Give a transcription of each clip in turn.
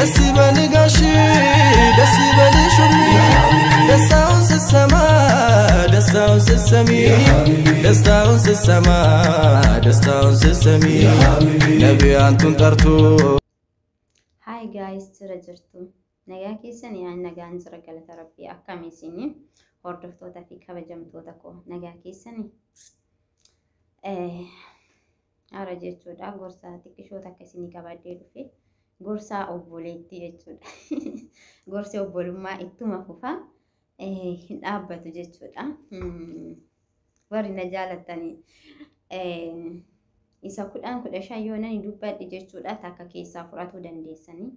ደስ ይበል ጋሺ፣ ደስ ይበልሽ ኡሚ፣ ደስታውን ስሰማ፣ ደስታውን ስትሰሚ፣ ደስታውን ስሰማ፣ ደስታውን ስትሰሚ ነቢያንቱን ጠርቶ። Hi guys, jira jirtu? Nagaa keessan yaa nagaan jira, galata rabbii. Akkam isinii hordoftoota fi kabajamtoota koo, nagaa keessanii? Hara jechuudha, gorsa xiqqishoota akka isinii qabadhee dhufe, gorsaa obboleettii jechuudha. Gorsi obbolummaa ittuma fufa, hin dhaabbatu jechuudha. Warri na jaalattanii isa 10 15 yoo nani dubbadhe jechuudha, takka keessaa fudhatuu dandeessanii,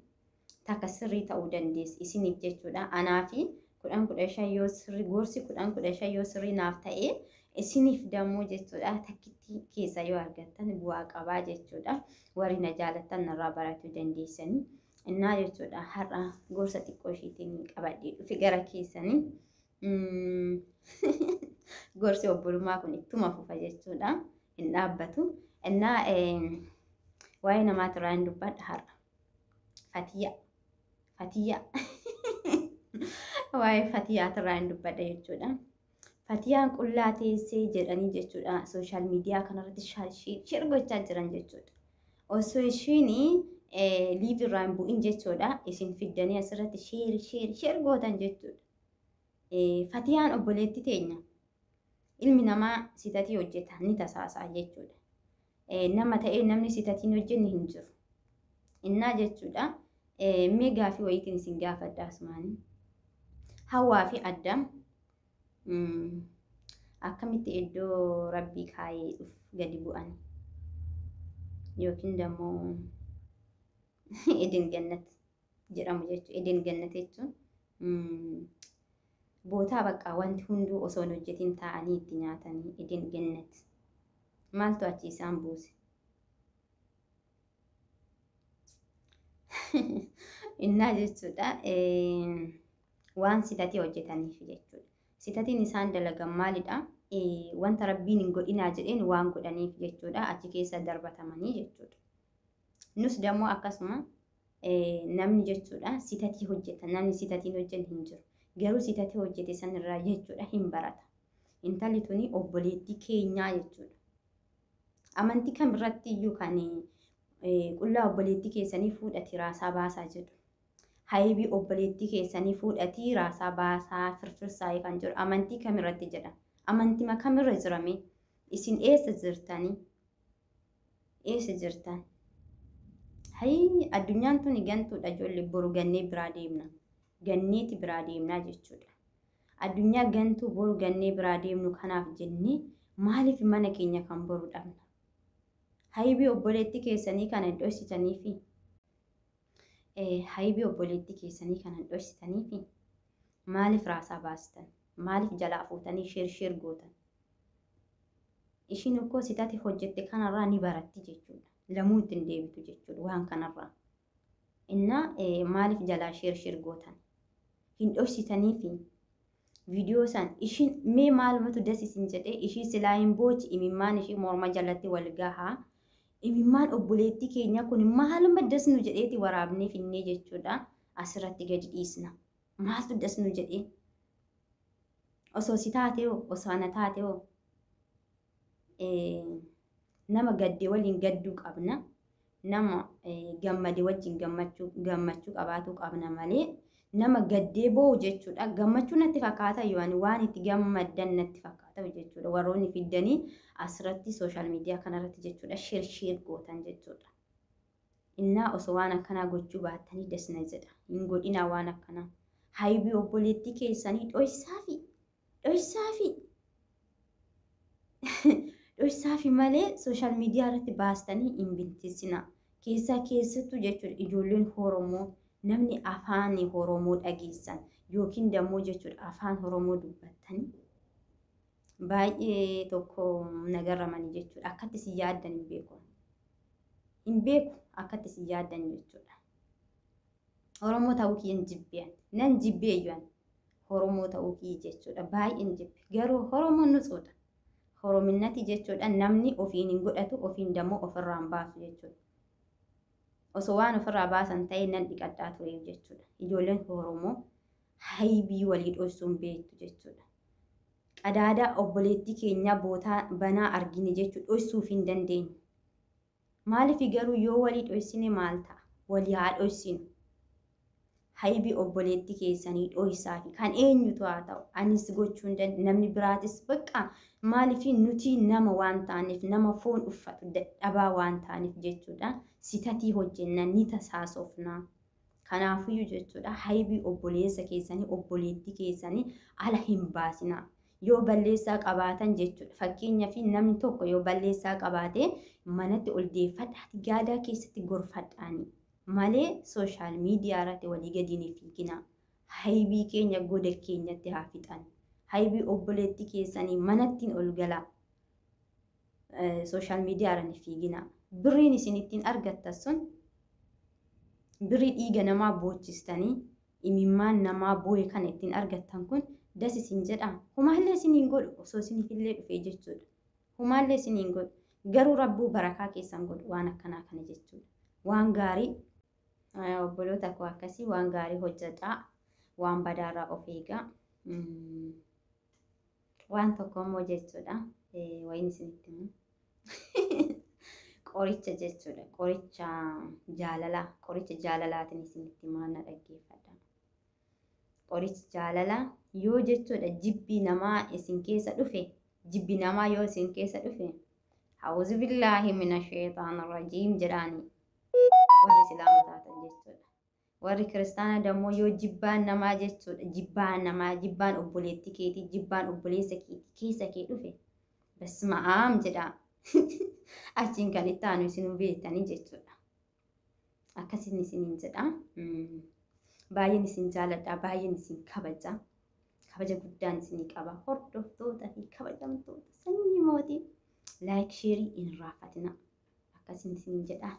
takka sirrii ta'uu dandeessi isiniif jechuudha. Anaa fi 10 15 yoo sirrii, gorsi 10 15 yoo sirrii naaf ta'e, isiniif dammoo jechuudha takkitti keessa yoo argattan bu'aa qabaa jechuudha. Warri na jaalattan narraa baratuu dandeessanii. Innaa jechuudha, har'a gorsa xiqqoo ishiitiin qabadhee dhufe gara keessanii. Gorsi obbolummaa kun ittuma fufa jechuudha. Hin dhaabbatu. Innaa waa'ee namaatirraa hin dubbadha har'a. Fatiyya. Fatiyya. Waa'ee Fatiyyaatirraa hin dubbadha jechuudha. Fatiyyaan qullaa teessee jedhanii jechuudha, social media kanarratti share gochaa jiran jechuudha. Osoo ishiin live irraa hin bu'in jechuudha, isin fiddanii asirratti share share share gootan jechuudha. Fatiyyaan obboleetti teenya, ilmi namaa sitatii hojjeta, ni tasaasaa jechuudha. Nama ta'ee namni sitatiin hojjenne hin jiru. Innaa jechuudha, mee gaafii wayiitiin isin gaafadha asumaanii. Hawwaa fi Addaam akkamitti iddoo rabbii kaayee dhuf gadi bu'an, yookiin dammoo Eden Gannat jedhamu jechuudha. Eden Gannat jechuun bootaa bakka wanti hunduu osoo hin hojjetin taa'anii itti nyaatanii Eden Gannat. Maaltu achi isaan buuse? Innaa jechuudha, waan sitatii hojjetaniif jechuudha. Sitatiin isaan dalagan maalidha? Wanta rabbiin hin godhinaa jedheen waan godhaniif jechuudha. Achi keessa darbatamanii jechuudha. Nus dammoo akkasuma namni jechuudha sitatii hojjeta. Namni sitatiin hojjete hin jiru. Garuu sitatii hojjete sanirraa jechuudha hin barata. Intalli tuni obboleettii keenyaa jechuudha. Amantii kamirratti iyyuu kan qullaa obboleettii keessanii fuudhati raasaa baasaa jedhu. Haybii obboleettii keessanii fuudhatii raasaa baasaa firfirsaa'ee kan jedhu amantii kamirratti jedha? Amantima kamirra jirame? Isin eessa jirtanii? Eessa jirtan? Hayii, addunyaan tuni gantuudha ijoollee, boru gannee biraa deemna. Ganneeti biraa deemnaa jechuudha. Addunyaa gantuu boru gannee biraa deemnu kanaaf jennee maaliif mana keenya kan boru dhabna? Haybii obboleettii keessanii kana dhoksitaniifi, haybii obboleettii keessanii kana dhoksitaniifi maaliif raasaa baastan? Maaliif jalaa fuutanii share share gootan? Ishiin ukkoo sitati hojjette kanarraa ni baratti jechuudha. Lamuu ittiin deebitu jechuudha waan kanarraa. Innaa maaliif jalaa share share gootan? Hin dhoksitaniifi viidiyoo san ishiin mee maalumatu das isin jedhee? Ishii silaa hin boochi, imimmaan ishii morma jalatti wal gahaa. Imimmaan obboleettii keenya kun maaluma das nu jedheeti waraabnee finnee jechuudha asirratti gadi dhiisna? Maaltu das nu jedhee? Osoo si taatee hoo? Osoo ana taatee hoo? Nama gaddee waliin gadduu qabna. Nama gammade wajjin gammachuu qabaatuu qabna malee, nama gaddee boo'u jechuudha. Gammachuu natti fakkaata yoo ani waan itti gammaddan natti fakkaata jechuudha. Warroonni fiddanii asirratti social media kanarratti jechuudha share share gootan jechuudha. Innaa osoo waan akkanaa gochuu baattanii dasna jedha. Hin godhinaa waan akkanaa. Haybii obboleettii keessanii dhoysaafi dhoysaafi dhoysaafi malee social media irratti baastanii hin bintisinaa. Keessaa keessattuu jechuudha, ijoolleen Oromoo, namni afaan Oromoo dhageessan yookiin dammoo jechuudha afaan Oromoo dubbattanii baay'ee tokko nagaramanii jechuudha. Akkatti si yaaddan hin beeku. Hin beeku akkatti si yaaddan jechuudha. Oromoo ta'uu kiyyan jibbeen. Nan jibbee iyyuu Oromoo ta'uu kiyya jechuudha. Baay'een jibbe. Garuu Oromoon nutsuudha. Orominnati jechuudha, namni ofiin hin godhatu, ofiin dammoo ofirraa hin baasu jechuudha. Osoo waan ofirraa baasan ta'e nan dhiqadhaa ture jechuudha. Ijoolleen Oromoo haybii walii dhoysuun beektu jechuudha. Qadaadaa obboleettii keenyaa bootaa banaa argine jechuudha dhoysuuf hin dandeenyu. Maaliif garuu yoo walii dhoysine maal ta'a? Walii haa dhoysinu. Haybii obboleettii keessanii dhoysaa fi kan eenyutu haa ta'u anis gochuu hin dandeenye, namni biraatis bakka. Maaliif nuti nama waan taaneef, nama foon uffatu dadhabaa waan taaneef jechuudha. Sitatii hojjenna, ni tasaasofna. Kanaafiyyuu jechuudha, haybii obboleessa keessanii, obboleettii keessanii ala hin baasinaa. Yoo balleessaa qabaatan jechuudha. Fakkeenyaaf namni tokko yoo balleessaa qabaate manatti ol deeffadhaati gaadaa keessatti gorfadhaani. Malee social media irratti walii gadi hin fiiginaa. Haybii keenya goda keenyatti haa fixan. Haybii obboleettii keessanii manattiin ol galaa. Social media irra hin fiiginaa. Birriin isin ittiin argattan sun birrii dhiiga namaa boochistanii imimmaan namaa booye kana ittiin argattan kun das isin jedha. Humaallee isin hin godhu osoo isiniifillee dhufee jechuudha. Humaallee isin hin godhu. Garuu Rabbuu barakaa keessan godhu waan akkanaa kana jechuudha. Waan gaarii obboloota koo akkasii waan gaarii hojjedhaa. Waan badaarraa of eegaa. Waan tokko immoo jechuudha. Wayin isinitti himu. Qoricha jechuudha. Qoricha jaalalaa. Qoricha jaalalaatiin isinitti himaa, na dhaggeeffadha. Qorichi jaalalaa yoo jechuudha jibbi namaa isin keessa dhufe, jibbi namaa yoo isin keessa dhufe, "A'uuzu billaahi mina sheexaana rajiim" jedhaani warri Islaama taatan jechuudha. Warri Kiristaana dammoo yoo jibbaan namaa jechuudha, jibbaan namaa, jibbaan obboleettii keetii, jibbaan obboleessa keetii keessa kee dhufe, "Basma aam" jedhaa. Achiin kan itti aanu isinuu beektanii jechuudha. Akkasiin isiniin jedha. Baay'een isin jaaladha, baay'een isin kabaja. Kabaja guddaan isinii qaba. Hordoftoota fi kabajamtoota sanyii mootii. Like, share hin raafatina. Akkasiin isiniin jedha.